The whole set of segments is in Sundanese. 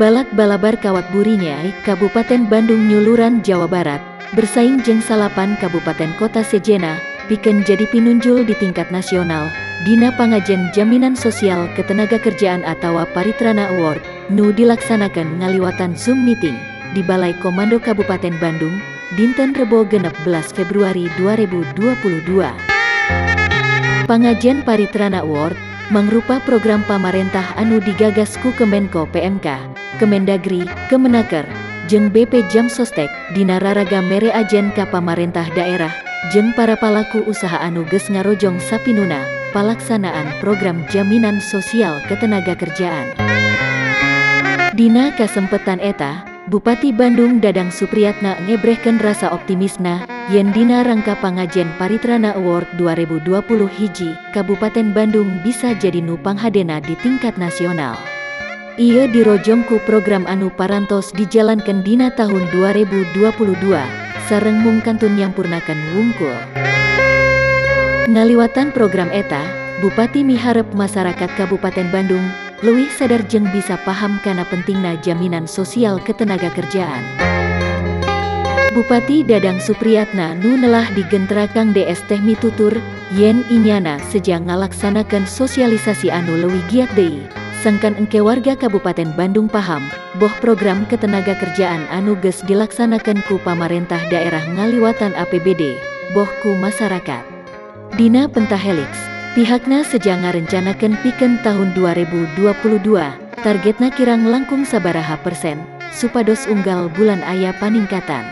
Balak Balabar Kawat Burinyai, Kabupaten Bandung Nyuluran Jawa Barat, bersaing jeung salapan kabupaten kota sejena, pikeun jadi pinunjul di tingkat nasional, dina pangajen Jaminan Sosial Ketenagakerjaan atawa Paritrana Award, nu dilaksanakan ngaliwatan Zoom meeting, di Balai Komando Kabupaten Bandung, dinten Rebo 16 Februari 2022. Pangajen Paritrana Award mangrupa program pamarentah anu digagas ku Kemenko PMK, Kemendagri, Kemenaker, jeung BP Jamsostek dina raraga mere ajen ka pamarentah daerah jeung para palaku usaha anu geus ngarojong sapinuna palaksanaan program Jaminan Sosial Ketenagakerjaan. Dina kasempetan eta, Bupati Bandung Dadang Supriyatna ngebrehkeun rasa optimisna yen dina rangka pangajen Paritrana Award 2020 hiji, Kabupaten Bandung bisa jadi nu panghadena di tingkat nasional. Ieu dirojong ku program anu parantos dijalankan dina tahun 2022, sareng mung kantun nyampurnakeun wungkul. Ngaliwatan program eta, Bupati miharep masyarakat Kabupaten Bandung leuwih sadar jeung bisa paham kana pentingna jaminan sosial ketenagakerjaan. Bupati Dadang Supriyatna nu nelah digentra Kang DS teh mitutur, yen inyana seja ngalaksanakeun sosialisasi anu leuwih giat deui, sangkan engke warga Kabupaten Bandung paham, boh program ketenagakerjaan anu geus dilaksanakeun ku pamarentah daerah ngaliwatan APBD, boh ku masyarakat. Dina Pentahelix, pihakna seja ngarencanakeun pikeun tahun 2022, targetna kirang langkung sabaraha persen, supados unggal bulan aya paningkatan.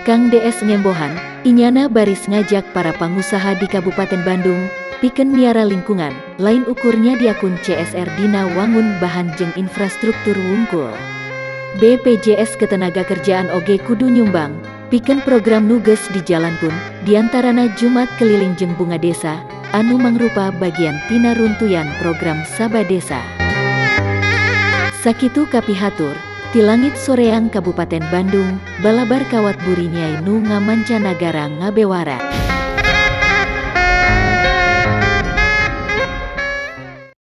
Kang DS ngembohan, inyana baris ngajak para pangusaha di Kabupaten Bandung, pikeun miara lingkungan, lain ukur nyadiakeun CSR dina wangun bahan jeung infrastruktur wungkul. BPJS Ketenagakerjaan oge kudu nyumbang, pikeun program nu geus dijalankeun, diantarana Jumat Keliling jeung Bunga Desa, anu mangrupa bagian tina runtuyan program Saba Desa. Sakitu kapihatur, ti langit soreang Kabupaten Bandung, Balabar Kawat Burinyai nu ngamancanagara ngabewara.